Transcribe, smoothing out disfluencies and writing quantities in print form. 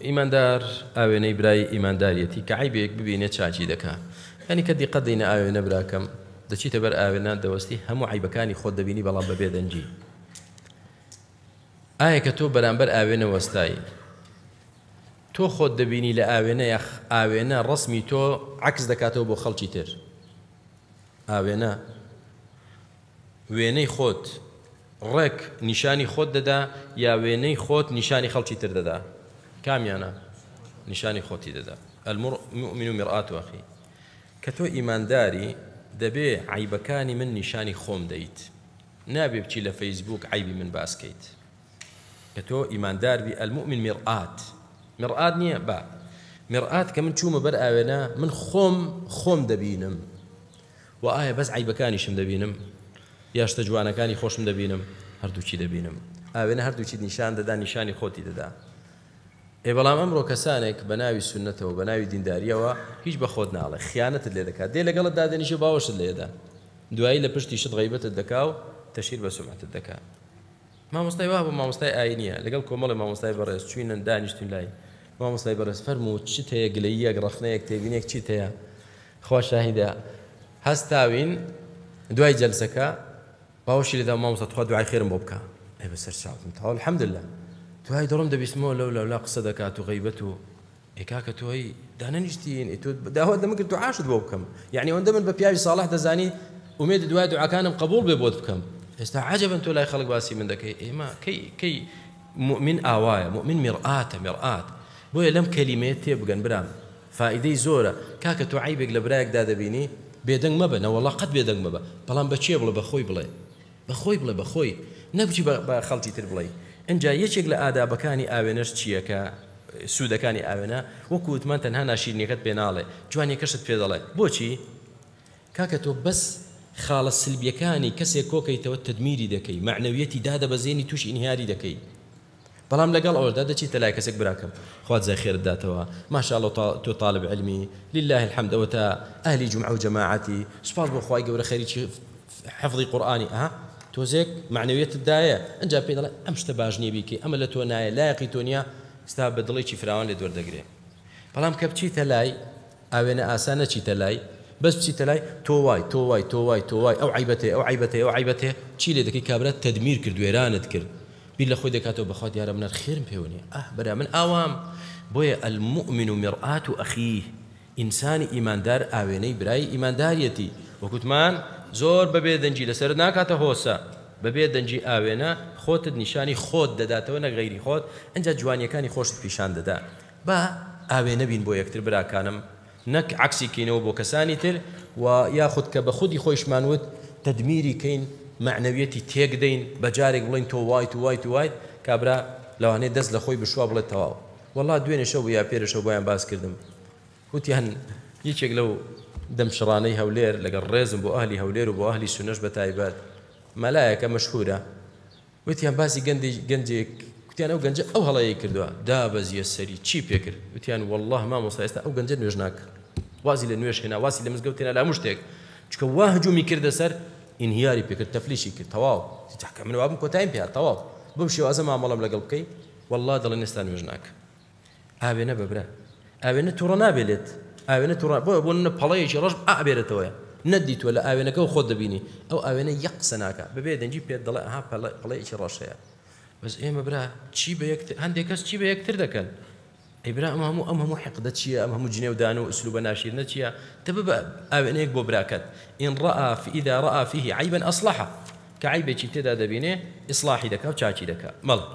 ئیماندار ئاوێنەی برای ئیمانداریەتی کە عەیبێک ببینێ چاکی دەکا. یانی کە دیقەت دەینە ئاوێنە براکەم دەچیتە بەر ئاوێنە دەوەستی هەموو عەیبەکانی خۆت دەبینی بەڵام بە بێدەنگی. ئایا کە تۆ بەرامبەر ئاوێنە وەستای تۆ خۆت دەبینی لە ئاوێنە یاخ ئاوێنە ڕەسمی تۆ عەکس دەکاتەوە بۆ خەڵکی تر؟ ئاوێنە وێنەی خۆت ڕێک نیشانی خۆت دەدا یا وێنەی خۆت نیشانی خەڵکی تر دەدا؟ کامیانە؟ نیشانی خۆتی دەدا. المؤمن مرآة اخی. کە تۆ ئیمانداری دەبێ عەیبەکانی من نیشانی خۆم دەیت، نابێ بچی لە فەیسبووک عەیبی من باس کەیت. کە تۆ ئیماندار بی المؤمن مرآة، مرآة نییە با مرآة کە من چوومە بەر ئاوێنە من خۆم خۆم دەبینم و ئایا بەس عەیبەکانیشم دەبینم؟ یا شتە جوانەکانی خۆشم دەبینم؟ هەردووکی دەبینم. ئاوێنە هەردووکیت نیشان دەدا، نیشانی خۆتی دەدا. ئێ بەڵام ئەمڕۆ کەسانێک بە ناوی سوننەتەوە، بە ناوی دیندارییەوە هیچ بە خۆت ناڵێ، خیانەتت لێ دەکات، دێ لەگەڵت دادەنیشێ و باوەشت لێ دەدا، دوایی لە پشتیشت غەیبەتت دەکا و تەشهیر بە سومعەتت دەکا. مامۆستای وا بوو، مامۆستای ئایینییە، لەگەڵ کۆمەڵێ مامۆستای بەڕێز چووینە دانیشتوین لای مامۆستای بەڕێز، فەرموو چت هەیە، گلەییەک، ڕەخنەیەک، تێبینییەک چیت هەیە؟ خوا شاهیدە هەستاوین دوای جەلسەکە باوەشی لێدا مامۆستا تخوا دوعای خێرم بۆ بکە. ئەی بەسەر چاوم تەواو الحمدلله. دوای دەڕۆم دەبیستمەوە لەو لەولا قسە دەکات و غەیبەت و ئێ کاکە تۆ هەی دانەنیشتین، ئێ تۆ داوات لە من کرد دوعاشت بۆ بکەم، یعنی ئەوەندە من بە پیاوی ساڵح دەزانی ئومێدت وایە دوعاکانم قبوڵ بێ بۆت بکەم، ئێستا عەجەبەن تۆ لای خەڵک باسی من دەکەی. ئێمە کەی کەی مؤمن ئاوایە، مؤمن مرآتە، مرآت. بۆیە لەم کەلیمەیە تێبگەن برام، فائیدەی زۆرە. کاکە تۆ عەیبێک لە برایەکدا دەبینی بێدەنگ مەبە، نەوەڵا قەت بێدەنگ مەبە، بەڵام بە کێ بڵێ؟ بە خۆی بڵێ، بە خۆی بڵێ، بە خۆی، نەک بچی بە خەڵکی تر بڵێی. ئینجا یەکێک لە ئادابەکانی ئاوێنەش چییە کە سوودەکانی ئاوێنە وەکو وتمان تەنها ناشیرینیەکەت پێ ناڵێ، جوانیەکەشت پێ دەڵێ. بۆچی؟ کاکە تۆ بەس خاڵە سلبیەکانی کەسێک کۆکەیتەوە تەدمیری دەکەی، مەعنەویەتی دادەبەزێنی، تووشی ئینهیاری دەکەی. بەڵام لەگەڵ ئەوەشدا دەچیتە لای کەسێک براکەم خوا جزای خێرت داتەوە ماشاء اللە تۆ طالب علمی لله الحمد ئەوەتا ئەهلی جومعە و جەماعەتی سوپاس بۆ خوای گەورە خەریکی حفظی قورئانی ئەها تۆزێک مەعنەویەتت دایە ئەنجا پێی دەڵێ ئەم شتە باش نییە بیکەی ئەمە لە تۆ نایە لایەقی تۆ نییە ئستا بە دڵێکی فراوان لێت وەردەگرێ بەڵام کە بچیتە لای ئاوێنە ئاسا نەچیتە لای بەس بچیتە لای تۆ وای تۆ وای تۆ وای تۆ وای ئەو عەیبەتێ ئەو عەیبەتێ ئەو عەیبەتێ چی لێ دەکەی کابرا تەدمیر کرد وێرانت کرد بیر لە خۆی دەکاتەوە بەخوا دیارە من هەر خێرم پێوە نیە ئاه برا من ئاوام بۆیە المومن مرآة اخیه ئینسانی ئیماندار ئاوێنەی برای ئیمانداریەتی وەک وتمان زۆر بە بێ دەنگی لەسەرت ناکاتە هۆسە بە بێ دەنگی ئاوێنە خۆتت نیشانی خۆت دەداتەوە نەک غەیری خۆت ئینجا جوانیەکانی خۆشت پیشان دەدا با ئاوێنە بین بۆ یەکتر براکانم نەک عەکسی کەینەوە بۆ کەسانی تر و یاخود کە بە خودی خۆیشمان وت تەدمیری کەین مەعنەویەتی تێک دەین بە جارێک بڵێین تۆ وایت و وایت و وایت کابرا لەوانەیە دەست لە خۆی بشوا بڵێت تەواو وەڵا دوێنێ شەو بوو یا پێرێ شەو بۆیان باس کردم وتیان یەکێک لەو دەمشڕانەی هەولێر لەگەڵ ڕێزم بۆ ئەهلی هەولێر و بۆ ئەهلی سونەش بە تایبەت مەلایەکە مەشهورە وتیان باسی گەنجێک کوتیان ئەو گەنجە ئەو هەڵەیەی کردووە دابەزیە سەری چی پێکرد وتیان والله مامۆستا ئێستا ئەو گەنجە نوێژ ناکە وازی لە نوێژ هێنا وازی لە مزگەوت هێنا لە هەموو شتێک چونکە وا هجومی کردە سەر ئینهیاری پێکرد تەفلیشی کرد تەواو کە من وابم کۆتاییم پێ تەواو بەم شێوازە مامەڵەم لەگەڵ بکەی والله دەڵێن ئێستا نوێژ ناکە ئاوێنە بە برا ئاوێنە توڕە نابێ لێت ئاوێنە توڕە بۆ بۆ نە پەڵەیەکی ڕەش ئابێرێتەوەیە نەتدیتووە لە ئاوێنەکەەوە خۆت دەبینی ئەو ئاوێنە یەک قسە ناکا بەبێ دەنگی پێت دەڵێ ئەها پەڵەیەکی ڕەش هەیە بەس ئێمە برا چی بە یەکتر هەندێک کەس چی بە یەکتر دەکەن ئەی برا ئەم هەموو ئەم هەموو حقدە چییە ئەم هەموو جنێودان و ئوسلوبە ناشیرنە چییە دە ببە ئاوێنەیەک بۆ براکەت إن رأى إذا رأى فيه عيبا أصلحه کە عەیبێکی تێدا دەبینێ ئیسڵاحی دەکا و چاکی دەکا بەڵێ.